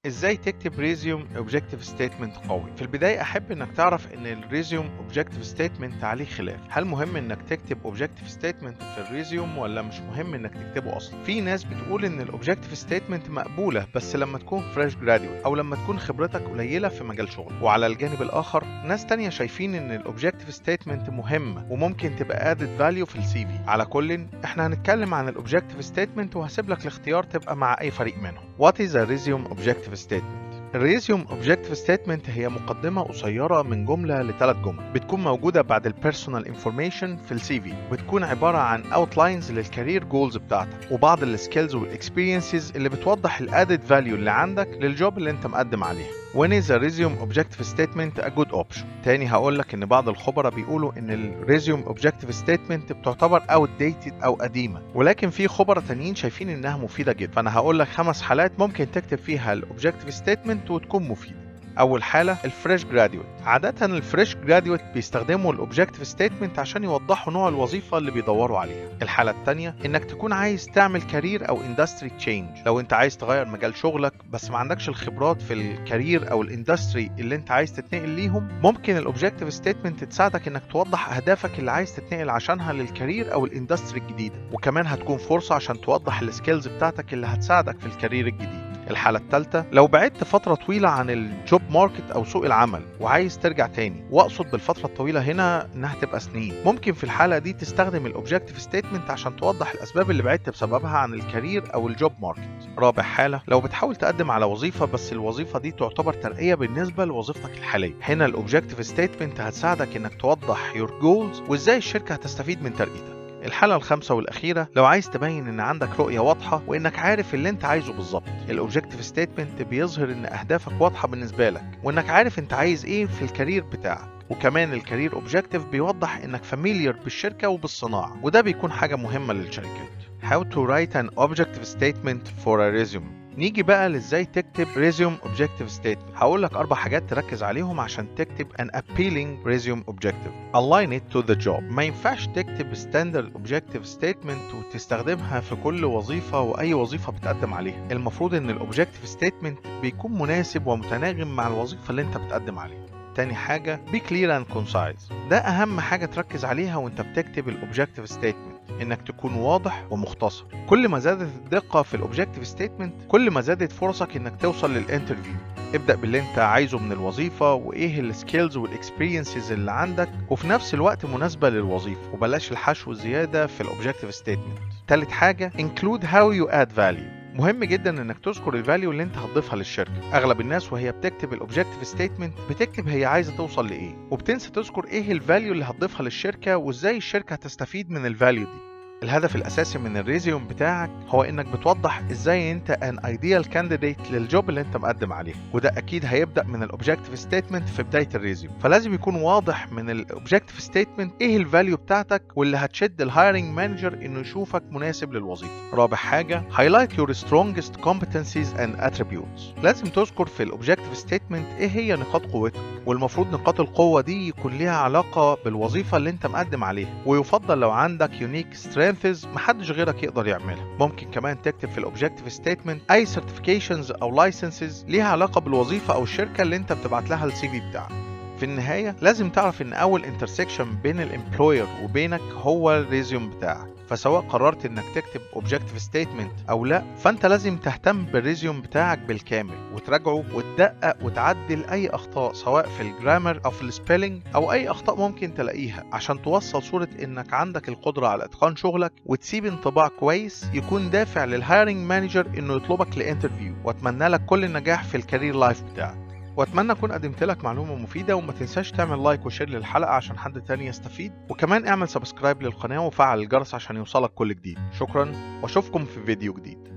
ازاي تكتب resume objective statement قوي؟ في البداية احب انك تعرف ان ال resume objective statement عليه خلاف. هل مهم انك تكتب objective statement في ال resume ولا مش مهم انك تكتبه اصلا؟ في ناس بتقول ان ال objective statement مقبولة بس لما تكون fresh graduate او لما تكون خبرتك قليله في مجال شغل، وعلى الجانب الاخر ناس تانية شايفين ان ال objective statement مهمة وممكن تبقى added value في ال CV. على كل احنا هنتكلم عن ال objective statement وهسيب لك الاختيار تبقى مع اي فريق منهم. What is a resume objective statement؟ ال resume objective statement هي مقدمة قصيرة من جملة لثلاث جمل، بتكون موجودة بعد ال personal information في ال CV، بتكون عبارة عن outlines لل career goals بتاعتك وبعض ال skills وال experiences اللي بتوضح ال added value اللي عندك لل job اللي انت مقدم عليها. When is a resume objective statement a good option؟ تاني هقول لك ان بعض الخبراء بيقولوا ان ال resume objective statement بتعتبر outdated او قديمة، ولكن في خبراء تانيين شايفين انها مفيدة جدا. فانا هقول لك 5 حالات ممكن تكتب فيها ال objective statement وتكون مفيدة. اول حاله ال fresh graduate. عادة ال fresh graduate بيستخدموا ال objective statement عشان يوضحوا نوع الوظيفة اللي بيدوروا عليها. الحالة الثانية انك تكون عايز تعمل career او industry change. لو انت عايز تغير مجال شغلك بس ما عندكش الخبرات في ال career او ال industry اللي انت عايز تتنقل ليهم، ممكن ال objective statement تساعدك انك توضح اهدافك اللي عايز تتنقل عشانها لل career او ال industry الجديدة، وكمان هتكون فرصة عشان توضح ال skills بتاعتك اللي هتساعدك في ال career الجديد. الحالة الثالثة لو بعدت فترة طويلة عن ال job market أو سوق العمل وعايز ترجع تاني، وأقصد بالفترة الطويلة هنا إنها تبقى سنين، ممكن في الحالة دي تستخدم ال objective statement عشان توضح الأسباب اللي بعدت بسببها عن ال career أو ال job market. رابع حالة لو بتحاول تقدم على وظيفة بس الوظيفة دي تعتبر ترقية بالنسبة لوظيفتك الحالية، هنا ال objective statement هتساعدك إنك توضح your goals وإزاي الشركة هتستفيد من ترقيتك. الحالة الخامسة والأخيرة لو عايز تبين إن عندك رؤية واضحة وإنك عارف اللي أنت عايزه بالظبط. ال objective statement بيظهر إن أهدافك واضحة بالنسبة لك وإنك عارف أنت عايز إيه في ال career بتاعك، وكمان ال career objective بيوضح إنك familiar بالشركة وبالصناعة، وده بيكون حاجة مهمة للشركات. How to write an objective statement for a resume. نيجي بقى لازاي تكتب resume objective statement. هقول لك 4 حاجات تركز عليهم عشان تكتب an appealing resume objective. Align it to the job. ما ينفعش تكتب standard objective statement وتستخدمها في كل وظيفة وأي وظيفة بتقدم عليها. المفروض إن ال objective statement بيكون مناسب ومتناغم مع الوظيفة اللي أنت بتقدم عليها. تاني حاجة be clear and concise. ده أهم حاجة تركز عليها وأنت بتكتب ال objective statement، إنك تكون واضح ومختصر. كل ما زادت الدقة في ال objective statement كل ما زادت فرصك إنك توصل لل interview. ابدأ باللي أنت عايزه من الوظيفة وإيه ال skills وال experiences اللي عندك، وفي نفس الوقت مناسبة للوظيفة، وبلاش الحشو الزيادة في ال objective statement. تالت حاجة include how you add value. مهم جدا انك تذكر ال value اللي انت هتضيفها للشركة. اغلب الناس وهي بتكتب ال objective statement بتكتب هي عايزه توصل لايه، وبتنسى تذكر ايه ال value اللي هتضيفها للشركة وازاي الشركة هتستفيد من ال value دي. الهدف الاساسي من ال resume بتاعك هو انك بتوضح ازاي انت an ideal candidate لل job اللي انت مقدم عليه، وده اكيد هيبدا من ال objective statement في بداية ال resume. فلازم يكون واضح من ال objective statement ايه ال value بتاعتك واللي هتشد ال hiring manager انه يشوفك مناسب للوظيفة. رابع حاجة highlight your strongest competencies and attributes. لازم تذكر في ال objective statement ايه هي نقاط قوتك، والمفروض نقاط القوة دي يكون ليها علاقة بالوظيفة اللي انت مقدم عليها، ويفضل لو عندك unique strengths محدش غيرك يقدر يعملها. ممكن كمان تكتب في ال objective statement اي certifications او licenses ليها علاقة بالوظيفة او الشركة اللي انت بتبعت لها ال CV بتاعك. في النهاية لازم تعرف ان اول intersection بين ال employer وبينك هو ال resume بتاعك، فسواء قررت انك تكتب objective statement او لا، فانت لازم تهتم بال resume بتاعك بالكامل وتراجعه وتدقق وتعدل اي اخطاء سواء في ال grammar او في ال spelling او اي اخطاء ممكن تلاقيها، عشان توصل صورة انك عندك القدرة على اتقان شغلك وتسيب انطباع كويس يكون دافع لل hiring manager انه يطلبك ل interview. واتمنى لك كل النجاح في ال career life بتاعك، واتمنى اكون قدمت لك معلومة مفيدة. وما تنساش تعمل like و share للحلقة عشان حد تاني يستفيد، وكمان اعمل subscribe للقناة وفعل الجرس عشان يوصلك كل جديد. شكرا واشوفكم في فيديو جديد.